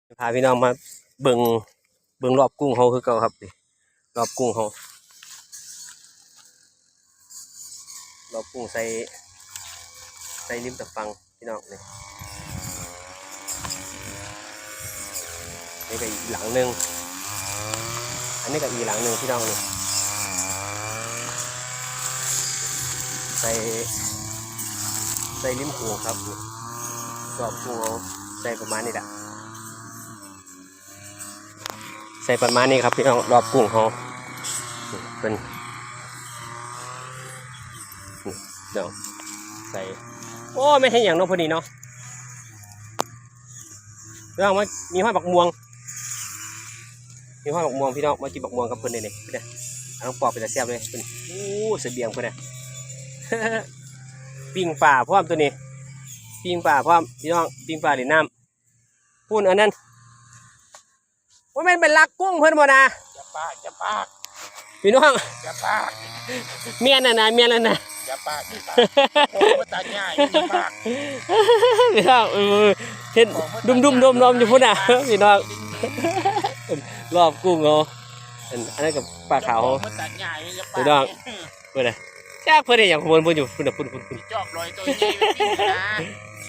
ພາພີ່ນ້ອງມາເບິ່ງ ເບິ່ງລອບກຸ້ງເຮົາຄືເກົ່າຄັບ ນີ້ລອບກຸ້ງເຮົາ ລອບກຸ້ງໃສ່ ໃສ່ລິມຕະຝັ່ງພີ່ນ້ອງນີ້ ນີ້ກໍອີກຫຼັງໜຶ່ງ ອັນນີ້ກໍອີກຫຼັງໜຶ່ງພີ່ນ້ອງນີ້ ໃສ່ ໃສ່ລິມໂຂງຄັບ ລອບກຸ້ງເຮົາໃສ່ປະມານນີ້ແຫຼະ ໃສ່ປະມານນີ້ຄັບພີ່ນ້ອງ ລອບກຸ້ງເຮົາ ເພິ່ນ ເນາະ ໃສ່ ໂອ້ ແມ່ນເຮັດຫຍັງເນາະ ເພິ່ນນີ້ເນາະ ພີ່ນ້ອງ ມາ ມີຮອດບັກມ່ວງ ມີຮອດບັກມ່ວງ ພີ່ນ້ອງ ມາກິນບັກມ່ວງກັບເພິ່ນເດ້ນີ້ ເດ້ ອັນນັ້ນປອກເປັນຕາແຊບເລີຍ ເພິ່ນ ໂອ້ ສະບຽງເພິ່ນນະ ປີ້ງປາພ້ອມໂຕນີ້ ປີ້ງປາພ້ອມ ພີ່ນ້ອງ ປີ້ງປາຫຼິ້ນນ້ຳ ພຸ້ນ ອັນນັ້ນ ໂອ້ຍ ແມ່ນໄປລັກກຸ້ງເພິ່ນບໍ່ນະ ຢ່າປາກ ຢ່າປາກ ພີ່ນ້ອງ ຢ່າປາກ ແມ່ນນັ້ນນະ ແມ່ນນັ້ນນະ ຢ່າປາກ ຢ່າປາກ ໂອ້ຍ ມັນຕາຍຍາກ ຢ່າປາກ ພີ່ນ້ອງ ເອີ ເຫັນດຸ່ມໆ ດອມໆ ຢູ່ພຸ້ນນະ ພີ່ນ້ອງ ລອບກຸ້ງເຮົາ ອັນ ອັນນັ້ນກໍປາຂາວເຮົາ ມັນຕາຍຍາກ ຢ່າປາກ ພີ່ນ້ອງ ພຸ້ນນະ ຈັກເພິ່ນເຮັດຫຍັງຂອງເພິ່ນຢູ່ ພຸ້ນນະ ພຸ້ນໆ ຈອບລອຍໂຕໃຫຍ່ໄວ້ຕິນະ